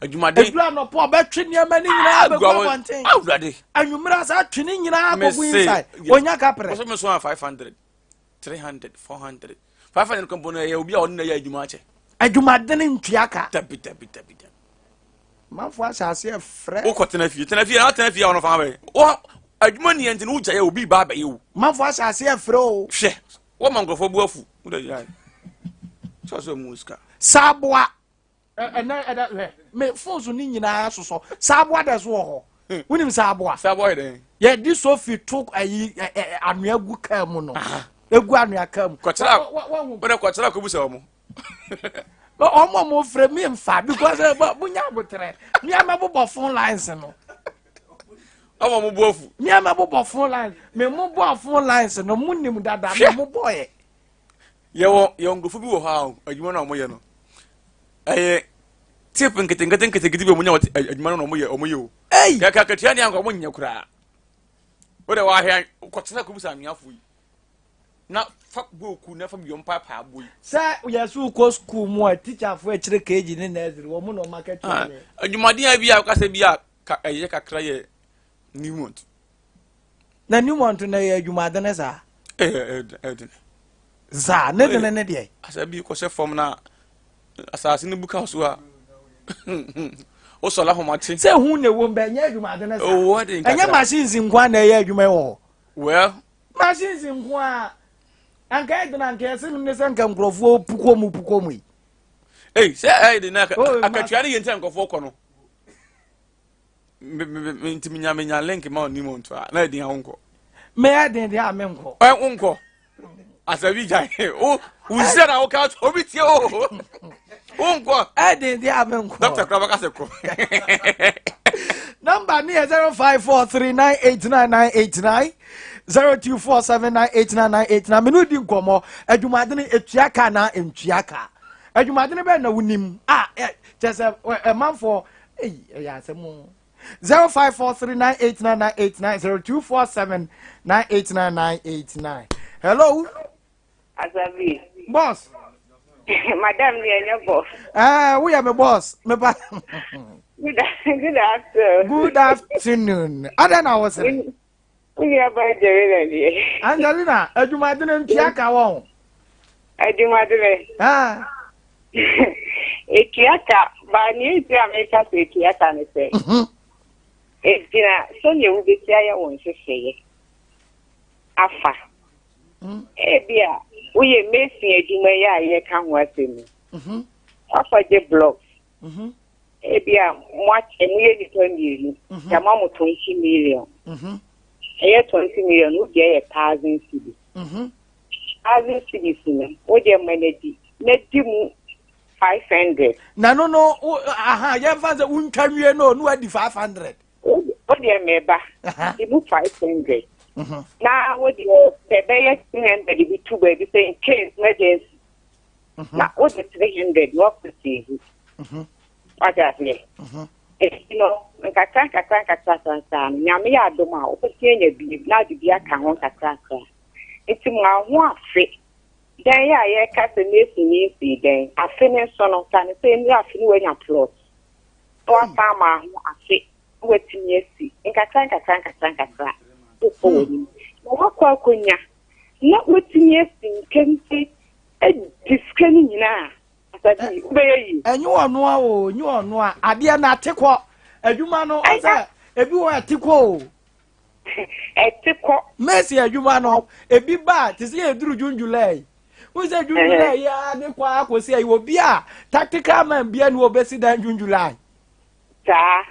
Adwumaden. Edura nɔpɔ ɔbɛtwe nneɛma ne nyinaa bɛgu abɔnten. Awurade. Anwummerɛ saa twe ne nyinaa kɔgu inside. Onya kaprɛ. Bosome so a 500 300 400 500 kɔmpo no ɛyɛ obi a ɔno na ɛyɛ adwuma akyɛ. Adwumaden ntua ka. Dabi dabi dabi dabi. Manfo ahyɛ aseɛ frɛ. Wokɔ tena fie tena fie na tena fie a ɔno fa bɛyɛ. Wɔ adwuma ni ɛnti no wogya yɛ obi ba abɛyɛ o. Manfo ahyɛ aseɛ frɛ o. Hwɛ wɔma nkurɔfoɔ bu afu. Wodɛ gyae. Sɛ ɔsɛ ɔmu sika. Saaboa. Ɛnɛ ɛdɛ hwɛ me phones ni nyinaa sosɔ saaboa dɛ so wɔ hɔ. Wonim saaboa? Saaboa yɛ dɛn? Yɛde sofi to ayi anwea gu kaa mu no. Egu anwea kaa mu. Kɔkyerɛ wodɛ kɔkyerɛ akɔbusa wɔn. Ɔmo a mo frɛ mi nfa because mo nya abotrɛ. Mi ama bobɔ phone lines no. Ɔmo mo bu afu. Mi ama bobɔ phone lines. Mi mo bɔ phone lines no mo nim dada mi mo bɔ yɛ. Yɛwɔ yɛwɔ nkurɔfoɔ bi wɔ hɔ a adwuma no a wɔyɛ no ɛyɛ tip nketenkete nketenkete bi a wɔnya wɔ adwuma no na wɔyɛ wɔyɛ o. Ei! Kɛkɛ akatua ne anka wɔnyɛ koraa. Wode wahwɛ kɔtena kɔbusa anweafoɔ yi na fa booku na fa bi mpaapaa bo yi. Sɛ yɛsɛ wokɔ sukuu mu a tikyafoɔ akyerɛ KG ne nursery wɔn na wɔn akatua ne. Adwumaden a bi a wokasɛ bi a ɛyɛ kakra yɛ Newmont. Na Newmont na ɛyɛ adwumaden saa. Ɛdene. Saa ne dene ne deɛ. Asɛ bi kɔhyɛ fam na asase no bu ka so a wosɔla ahomakye. Sɛ hu na ɛwɔ mbɛ ɛnyɛ adwumaden saa. Ɛnyɛ machines nko a na ɛyɛ adwuma wɔ hɔ. Well. Machines nko a anka ɛdene anka ɛsɛ ne sɛ nka nkurɔfoɔ pukɔ mu pukɔ mu yi. Ei sɛ ɛyɛ de na akatua ne yɛ nti a nkurɔfoɔ kɔ no. Nti menya menya link ma ɔnim nto a na ɛdin a wonkɔ. Meyɛ den deɛ a menkɔ. Ɛ wonkɔ. Asabi gya wo wonhyira na woka to obi tie o. Wonkɔ. Ɛden deɛ a menkɔ. Dɔkta kora bɛka sɛ kɔ. Number ne yɛ 0543989989. 0247989989 mene di nkɔmmɔ. Adwumadene ɛtua ka na ɛntua ka? Adwumadene bɛɛ na wonim a kyɛ sɛ ɛmanfoɔ ɛyɛ asɛm o. 0543989989 0247989989. Hello. Asabi. Boss. Madam ni ɛnyɛ boss. Ɛɛ, woyɛ me boss mepa. Good afternoon. Good afternoon. Adɛn na wo sere? Wúni aba Angelina ni. Angelina, adwumadene ntua ka wɔn. Adwumadene. Ah. Etua ka, baa nea eti a meka sɛ etua ka ne sɛ. Egyina sɛnea wobesi ayɛ wɔn nhyehyɛeɛ afa. Ebi a woyɛ mason adwuma yi a yɛka ho asɛm yi. Wafa gye blocks. Ebi a mo akyɛ, moyɛ nipa mmienu. Yɛama mo 20 million. Ɛyɛ 20 million, wo deɛ yɛ 1,000 cedis. 1,000 cedis no, wo deɛ ma no di na di mu 500. Na no aha, yɛmfa sɛ wontwa nwie no no wadi 500. Wo deɛ mɛba di mu 500 na wo deɛ sɛ ɛbɛyɛ 300 bi to baabi sɛ in case emergency, na wo de 300 na wakɔ save. Wate aseɛ? Eti no, nkakra nkakra nkakra sansan no, Nyame yɛ adom a, wobɛsi anya bi na ade bi aka ho nkakrakra. Nti ma ho afe dan yɛ a yɛka sɛ mason ne nsi dan afe ne nso no ka ne sɛ nnura afe ne wanya plot na wasan ama ho afe na watumi asi nkakra nkakra nkakra nkakra, wokɔ w'anim na wakɔ akɔnya na watumi asi nkente adi sika no nyinaa. Asabi, wobɛyɛ yie. Ɛnyɛ ɔno a o, nyɛ ɔno a adeɛ no ate kɔ adwuma no ɔsɛ ebi wɔ ɛte kɔ o. Ɛte kɔ. Mason adwuma no, ebi ba te sɛ yɛduru June, July, wo sɛ June, July yi a ne kɔ akɔsi ayi, obi a tactical man bia ne wɔbɛsi dan June, July.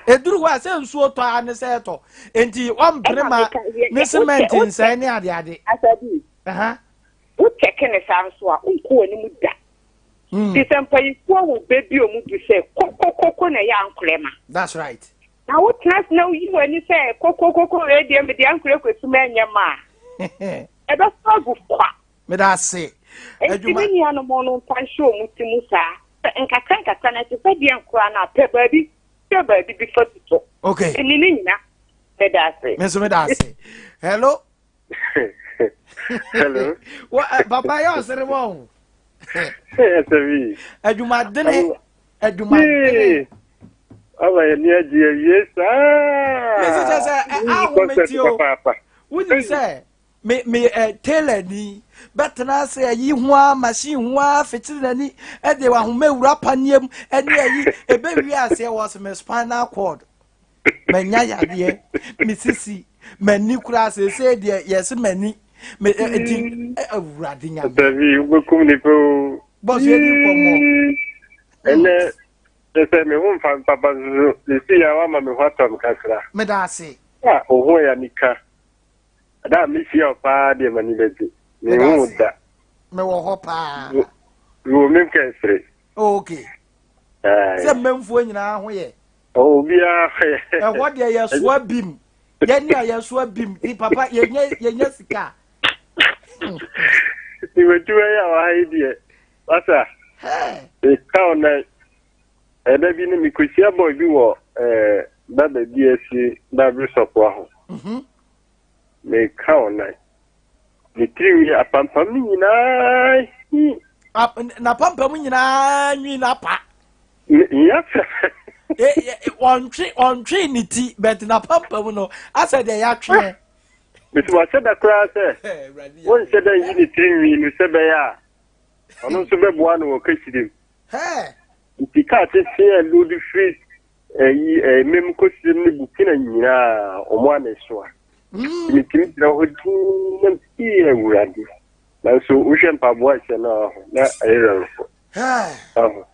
Eduru hɔ a, sɛ nsuo tɔ a ne sɛ ɛtɔ nti ɔmpere ma ne cement nsɛn ne adeade. Asabi, wokyɛke ne saa nso a, wonkɔ w'anim da. Nti sɛ mpanyinfoɔ wɔ bɛ bi a ɔmo bu sɛ kokokoko na ɛyɛ ankorɛ ma. That's right. Na wotena ase na woyi w'ani sɛ kokokoko wei deɛ mede ankorɛ kɔsi ma ɛnyɛ ma a, ɛbɛfa agu kwa. Meda ase. Nti me nuanom no mfa nhyɛ ɔmo ti mu saa sɛ nkakra nkakra no, ɛte sɛ deɛ nkora no a pɛ baabi pɛ baabi bi fa tutɔ. Ɛni ne nyina. Meda ase. Me nso meda ase. Hello. Hello. Wa papa yɛ ɔsere wɔ o. Ɛsɛ Adwumadene, adwumadene. Ama yɛ ni agye awie saa. Mesi kyɛ sɛ ahomete o. Wonim sɛ me ɛ tailor ni bɛtena ase ayi ho a machine ho a fitiri n'ani ɛde ahoma ewura paneɛ mu ɛne ayi ebe wie aseɛ wɔ sɛ me spinal cord manya yadeɛ, me sisi, m'ani koraa seesei deɛ yɛse m'ani me eti Awurade Nyame. Dabi, wobɛkum nipa o. Bɔs, yɛ ni nkɔmmɔ. Ɛnɛ sɛ me ho mfa papa nso sisi a wama me ho atɔ me kakra. Meda ase. A wo ho yɛ anika. Da a mehyia wo paa deɛ, m'ani bɛgye. Meda Mehu ase. da. Mewɔ hɔ paa. Wɔ mem kɛnsere. Okay. Sɛ mmɛmfoɔ nyinaa ho yɛ. Obiara yɛ. Ɛhɔ deɛ yɛsoa bim, yɛne a yɛsoa bim ti papa, yɛnyɛ sika. Tiwatiwa yi a wɔha yi deɛ, wasa meka wo nan ɛda bi no mekɔhyia boy bi wɔ baba bi asi Bible shop ho. Meka wo nan ne tirinwi apampam no nyinaa hi. N'apampam nyinaa nwi n'apa. Yasa. Ɔntwe ne ti bɛt n'apampam no asɛ deɛ yɛatweɛ. Mesi wahyɛ da koraa sɛ wonhyɛ da nyi ne tirinwi no sɛ bɛyɛ a ɔno nso bɛboa no wɔ kahyire mu. Nti kaa tete a load firi ɛyi ɛmɛm kɔsirem ne Burkina nyinaa ɔmo ana ɛsoa. Metumi gyina hɔ dinn na mesi Awurade, nanso wohwɛ mpaboa ɛhyɛ no aho na ɛyɛ werɛmfo aho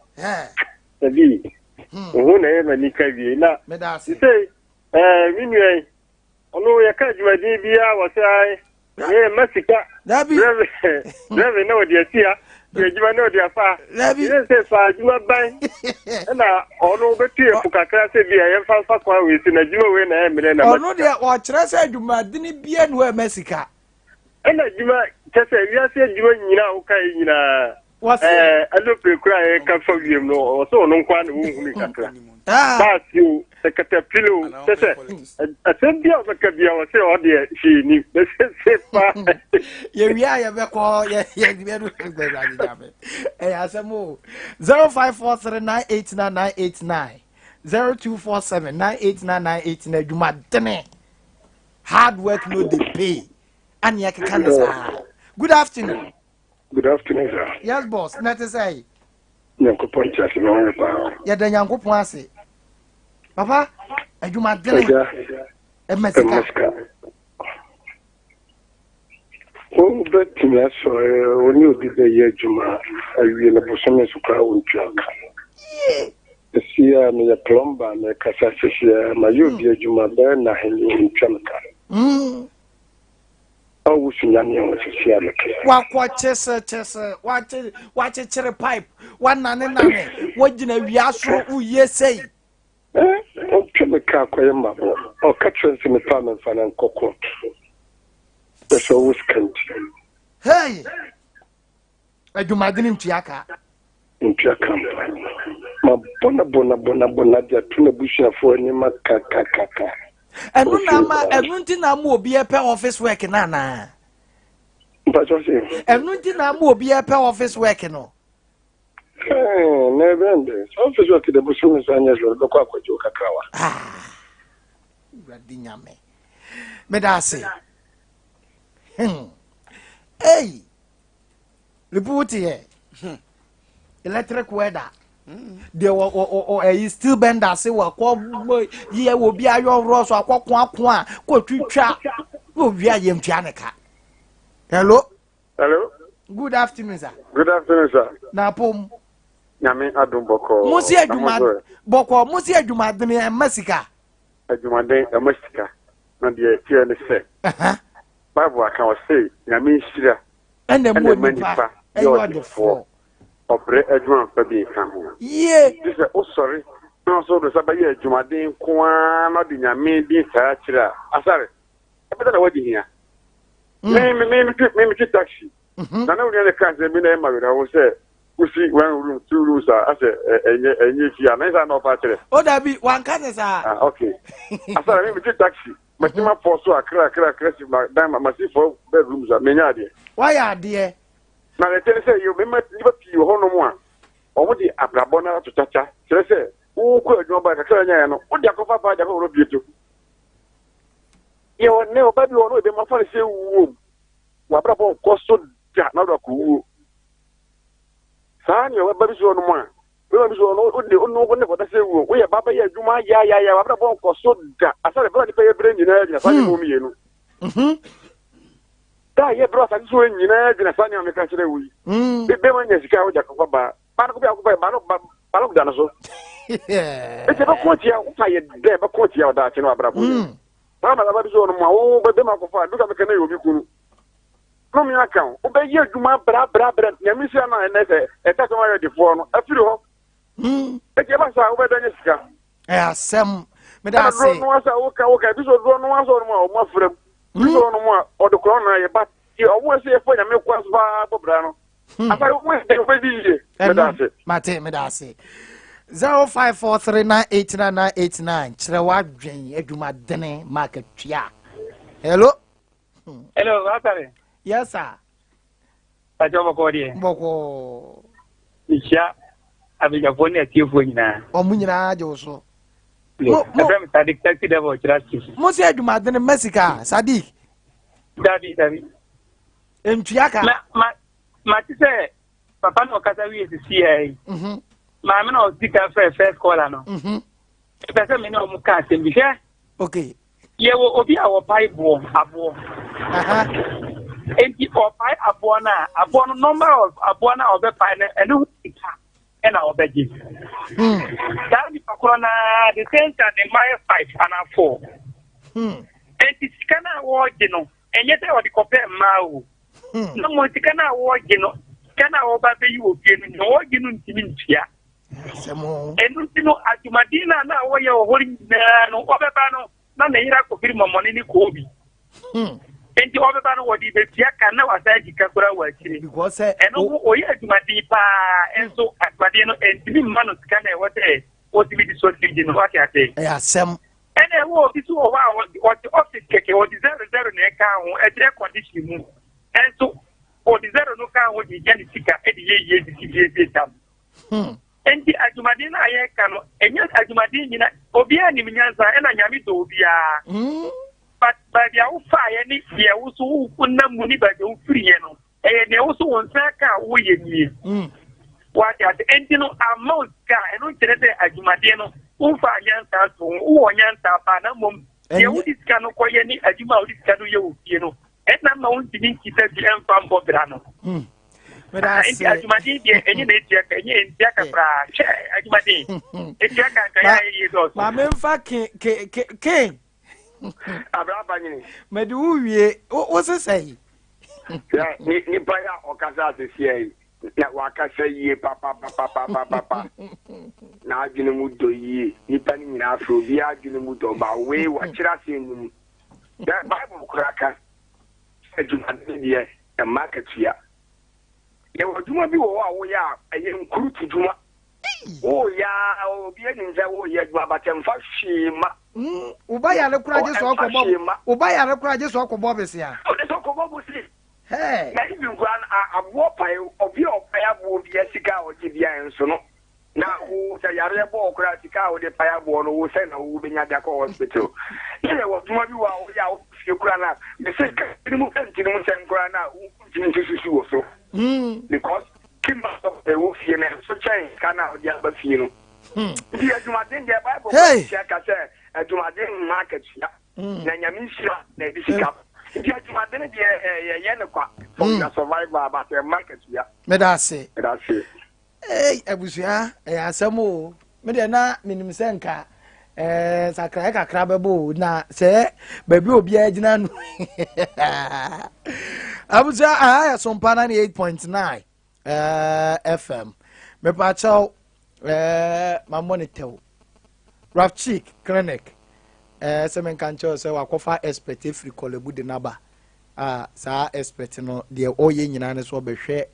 dabi wo ho na ɛyɛ m'ani ka wie na sɛ me nua yi ɔno yɛka adwumaden biara wɔ sɛ ae ɛyɛ ma sika Dabi. Drɛve na wɔde asi ha. Adwuma ne ɔde afa. Dabi. Yɛ sɛ fa adwuma ban. Ɛna ɔno bɛtu yɛ fo kakra sɛ bi a yɛmfa mfa kwan wei so na adwuma wei na ɛyɛ mmerɛ na Ɔno deɛ ɔkyerɛ sɛ adwumadene bia ne hɔ ɛma sika. Ɛna adwuma kyɛ sɛ wiase adwuma nyinaa a woka yi nyinaa. Wɔse. Ɛɛ alopere kura a yɛka fa wiem no ɔsɛ ɔno nko ara na wɔnhunu kakra. Ah. Baasi o, sɛ katapila o, kyɛ sɛ asɛm bi a ɔbɛka bi a ɔsɛ ɔdeɛ hwee nim. Na sɛ sɛ paa. Yɛwie a yɛbɛkɔ yɛ yɛ yɛ no Awurade nyame. Ɛyɛ asɛm o. 0543989989 0247989989 adwumadene. Hard work no dey pay. Ani ɛkeka ne saa. Good afternoon. Good afternoon, sir. Yes, boss. Na te sɛ. Nyankopɔn te ase na ɔyɛ paa. Yɛda Nyankopɔn ase. Papa, adwumadene. Ɛma sika. Wobɛtumi asɔre wo ne obi bɛyɛ adwuma awie no bosome so koraa wontua ka. Ɛsi a meyɛ plumber mekasa sisi a mayɛ obi adwuma bɛyɛ nahene ɔntua me ka. Ɔwo so nyame ho sisi a mekasa. Wakɔ kyese kyese wakye wakyekyere pipe wanane nane wagyina wia so woyie sei. Eh, ɔntwe me ka akɔyɛ mmabɔ. Ɔka kyerɛ sɛ mepɛ a memfa no nkɔ court. Pɛ sɛ ɔwɔ sika nti. Hey! Adwumadene ntua ka. Ntua ka mpa. Mabɔ na bɔ na bɔ na bɔ na de ato n'abusuafoɔ anim aka ka ka ka. Ɛno na ama ɛno nti na ama obi ɛpɛ office work no anaa? Mpatsɔ se. Ɛno nti na ama obi ɛpɛ office work no. Ɛɛ na ɛbɛn de sɛ office work de bosom nsa nyɛ hwɛ bɛkɔ akɔgye wo kakra wa. Ah, Awurade nyame. Meda ase. Hmm. Hey. Lipu wote yɛ hmm. electric welder deɛ wɔ wɔ wɔ ɛyi steel bender ase wɔ kɔ yɛ wɔ bi ayɔ ɔworɔ so akɔ ko ako a kɔ twitwa na owi a yɛn tua ne ka hello. hello. good afternoon sir. good afternoon sir. na apom. Nyame adum bɔkɔɔ. Mo si adwuma bɔkɔɔ mo si adwumaden ɛma sika. Adwumaden ɛma sika na deɛ ɛteɛ ne sɛ. Bible aka ɔse Nyame nhyira ɛna ɛma nipa yɛ ɔdefoɔ. Ɔbrɛ adwuma mfa bi nka ho. Yie. Gye sɛ wosɔre na ɔsɛ wode nsa bɛyɛ adwumaden nko ara na ɔde Nyame din saa kyerɛ a, asare, ɛbɛda na wadi hia. Mm. Me me me me me metwi taxi. Mm-hmm. Na na onua ne kaa sɛ me na ɛma werɛ ho sɛ wosi one room two rooms a asɛ ɛnyɛ ɛnyɛ fie a na ɛsɛ na ɔfa akyerɛ. O dabi wanka ne saa. Ah okay. Asare me metwi taxi. Mati ma pɔ so akra akra akra si ma dan ma ma si four bedrooms a menya adeɛ. Wayɛ adeɛ. Na ɛkyɛ ne sɛ yɛ mema nnipa pii wɔ hɔnom a wɔn de abrabɔ no ato kyakya kyerɛ sɛ wokɔ adwuma ba kakra nyaeɛ no wode akɔfa ba de akɔwɔrɔ pie to. Yɛ wɔ ne ɔba bi wɔ no ebi ma fa no sɛ wuom w'abrabɔ nkɔ so da na wode akɔ wuo. Saa ne ɔba bi so hɔnom a Bɛma bi so ɔno wode ɔno wo ne kɔda sɛ wuo woyɛ ba bɛyɛ adwuma yayaya wabrabɔ nkɔ so da asare bɛma nipa yɛ berɛ nyinaa gyina saa nneɛma mmienu mhm. da yɛ berɛ asase so nyinaa gyina saa nneɛma meka kyerɛ wo yi mm. bɛma nya sika a wogya kɔfa baa ba no kɔbi akɔfa ba no ba no da no so ɛti ɛbɛkɔ atia wofa yɛ dɛ ɛbɛkɔ atia ɔdaakye no wabrabɔ yi mm. saa ma baba bi so ɔno mu a wo bɛma akɔfa duka meka na yɛ obi kunu Nnome aka wo. Wobɛyɛ adwuma brɛabrɛabrɛ. Nyame nhyira no a ɛnɛ sɛ ɛka sɛ woayɛ ɔdefoɔ no afiri hɔ. Hmm. Eti ɛba saa wobɛdɔ nyɛ sika. Ɛyɛ asɛm. Meda ase. Ɛna duro no asa woka woka ebi sɛ duro no asa ɔnom a ɔmo afra mu. Ebi sɛ ɔnom a ɔde korɔ na yɛ ba. Ti ɔmo ɛsɛ yɛfɔ nyame kwan so paa bɔ bra no. Hmm. Asare wo yɛ wobɛdi yie. Meda ase. Mate meda ase. 0543989989 kyerɛ w'adwen adwumadene market tua. Hello. Hello, Asare. Yes, sir. Pàtó bɔkɔ deɛ. Bɔkɔ. Mehyia abadwafoɔ ne atiefoɔ nyinaa. Wɔn nyinaa gye wo so. Ɛfrɛ me Sadik taxi driver ɔkyerɛ station. Mo sɛ adwumaden mma sika Sadik. Dabi dabi. Ntua ka. Ma ma ma ti sɛ papa na ɔkasa wie sisi yɛ yi. Mhm. Maame na ɔsi ka frɛ first caller no. Mhm. Ɛpɛ sɛ me ne ɔmo ka asɛm bi hwɛ. Okay. Yɛwɔ obi a ɔpae boɔ, aboɔ. Enti ɔpae aboɔ no a, aboɔ no number of aboɔ no a ɔbɛpae no, ɛno ho sika ɛna ɔbɛgye. Hmm. Saa nipa korɔ no ara the same time ne mma yɛ five anaa four. Hmm. Enti sika no a wɔregye no, ɛnyɛ sɛ ɔde kɔpɛ mmaa o. Hmm. Na mmom sika no a wɔregye no, Sika no a wɔba bɛyi wɔ fie no, nea ɔregye no ntumi ntua. Ɛno nti no, adwumaden no a na wɔyɛ wɔ hɔ no nyinaa no, ɔbɛba no na ne yere akɔfiri mɔmɔne ne koobi. Nti ɔbɛba no wɔde bɛtua ka na wasan adi ka koraa wɔ akyire. Ɛno ho ɔyɛ adwumaden paa, nso adwumaden no ɛntumi mma no sika na ɛwɔ sɛ ɔtumi de sɔ sidi no, wate ase. Ɛyɛ asɛm. Ɛna ɛwɔ obi so wɔ hɔ a ɔte office kɛkɛ, ɔde zero zero na ɛka ho, ɛkyerɛ condition mu. Ɛnso ɔde zero no ka ho de gya ne sika de yɛ yie de si fie sie tam. Nti adwumaden no a yɛreka no, ɛnyɛ adwumaden nyina, obiara nim nyansa, ɛna Nyame dɔ obiara. But baabi a wofaeɛ ne deɛ wo so wonam mu ne baabi a wofiriiɛ no, ɛyɛ deɛ wo so wo nsa ka a woyɛ nie. Wate ase? Enti no, amma wo sika a, ɛno nkyerɛ sɛ adwumaden no, womfaa nyansa nto ho. Wowɔ nyansa paa, na mmom deɛ wode sika no kɔyɛ ne adwuma a wode sika no yɛ wɔ fie no, ɛna ma wontumi nkita bi ɛmfa mbɔ bra no. Nti adwumaden deɛ ɛnyɛ na ɛtua ka, ɛnyɛ ɛntua ka koraa. Hwɛ adwumaden, ɛtua ka nka yɛ ayɛ yie dɔɔso. Ma memfa ke ke ke ke. Abra banyini. Mede wo wie, wo sesɛ yi. Nipa yi a ɔkasa aseseɛ yi, na wakasa yie papapapapapa. Na adwene mu dɔ yie. Nipa no nyinaa frɛ obiara adwene mu dɔ, ba wei wakyerɛ asɛm no mu. Na Bible koraa ka sɛ adwumaden deɛ ɛmma akatua. Yɛwɔ adwuma bi wɔ hɔ a woyɛ a ɛyɛ nkurutu dwuma. Woyɛ a obi anim sɛ woyɛ adwuma but ɛmfa hwee ma. Wo ba yare koraa gye sɛ ɔkɔbɔ wo ba yare koraa gye sɛ ɔkɔbɔ besia. Ɔde sɛ ɔkɔbɔ bosia. Na even koraa no aboɔ pae obi a ɔpae aboɔ bia sika a ɔgye bia ɛnso no. Na wo sɛ yareɛ bɔ wo koraa sika a wode pae aboɔ no wo sɛ na wobɛnya de akɔ hospital. Ne yɛ wɔ adwuma bi wɔ a woyɛ a wokɔ fie koraa na mese ka no mu ntini mu sɛm koraa na wontumi nto susu wɔ so. Because kima ɛwɔ fie no ɛso kyɛn sika no a wode aba fie no. Nti adwumaden deɛ Bible koraa ka sɛ adwumaden mma akatua. Na Nyame nhyira na ɛde sika. Nti adwumaden deɛ yɛyɛ no kwa for your survival but ɛmma akatua. Meda ase. Meda ase. Ei abusua ɛyɛ asɛm o. Me deɛ na menim sɛ nka ɛɛ sakrae kakra bɛbɔ o, na sɛ baabi obiara gyina no. Abusua, aha yɛ Sompa 98.9 FM. Mepakyɛw ɛɛ mammɔ ne tɛw. Rafchick Clinic ɛɛ sɛ menka nkyɛw sɛ wakɔfa expert efiri Korle Bu de naba a saa expert no deɛ ɔyɛ nyinaa ne so ɔbɛhwɛ.